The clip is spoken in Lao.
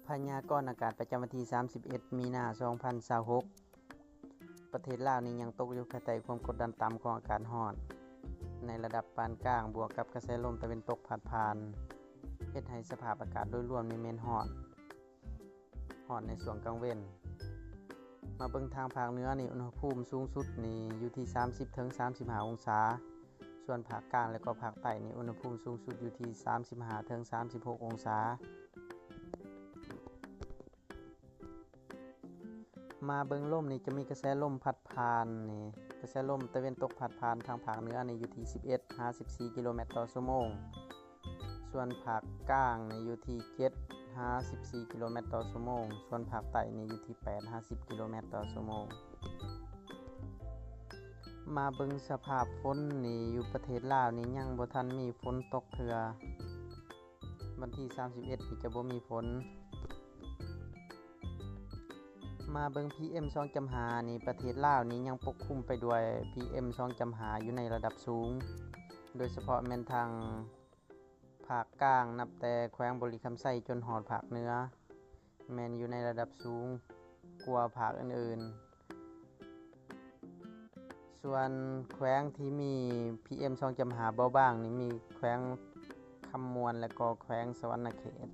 ພະຍາກອນອາກາດປະຈຳວັນທີສາມສິບເອັດ ມີນາ ສອງພັນຊາວຫົກ ປະເທດລາວນີ້ຍັງຕົກຢູ່ພາຍໃຕ້ຄວາມກົດດັນຕ່ຳຂອງອາກາດຮ້ອນ ໃນລະດັບປານກາງ ບວກກັບກະແສລົມຕາເວັນຕົກພັດຜ່ານ ເຮັດໃຫ້ສະພາບອາກາດໂດຍລວມນີ້ແມ່ນຮ້ອນ ຮ້ອນໃນຊ່ວງກາງເວັນ. ມາເບິ່ງທາງພາກເໜືອນີ້ ອຸນຫະພູມສູງສຸດນີ້ຢູ່ທີ່ສາມສິບເຖິງສາມສິບຫ້າອົງສາ, ສ່ວນພາກກາງ ແລະ ກໍພາກໃຕ້ນີ້ ອຸນຫະພູມສູງສຸດຢູ່ທີ່ສາມສິບຫ້າເຖິງສາມສິບຫົກອົງສາ. ມາເບິ່ງລົມນີ້ ຈະມີກະແສລົມພັດຜ່ານນີ້ ກະແສລົມຕາເວັນຕົກພັດຜ່ານທາງພາກເໜືອນີ້ຢູ່ທີ່ສິບເອັດຫາສິບສີ່ກິໂລແມັດຕໍ່ຊົ່ວໂມງ, ສ່ວນພາກກາງນີ້ຢູ່ທີ່ເຈັດຫາສິບສີ່ກິໂລແມັດຕໍ່ຊົ່ວໂມງ, ສ່ວນພາກໃຕ້ນີ້ຢູ່ທີ່ແປດຫາສິບກິໂລແມັດຕໍ່ຊົ່ວໂມງ. ມາເບິ່ງສະພາບຝົນນີ້ ຢູ່ປະເທດລາວນີ້ຍັງບໍ່ທັນມີຝົນຕົກເທື່ອ. ວັນທີສາມສິບເອັດນີ້ຈະບໍ່ມີຝົນ. ມາເບິ່ງ ພີເອັມ ສອງຈຸດຫ້ານີ້ ປະເທດລາວນີ້ຍັງປົກຄຸມໄປດ້ວຍ ພີເອັມ ສອງຈຸດຫ້າ ຢູ່ໃນລະດັບສູງ, ໂດຍສະເພາະແມ່ນທາງພາກກາງ ນັບແຕ່ແຂວງບໍລິຄຳໄຊຈົນຮອດພາກເໜືອ ແມ່ນຢູ່ໃນລະດັບສູງກວ່າພາກອື່ນໆ. ສ່ວນແຂວງທີ່ມີ ພີເອັມ ສອງຈຸດຫ້າ ເບົາບາງນີ້ ມີແຂວງຄຳມ່ວນ ແລະ ກໍແຂວງສະຫວັນນະເຂດ.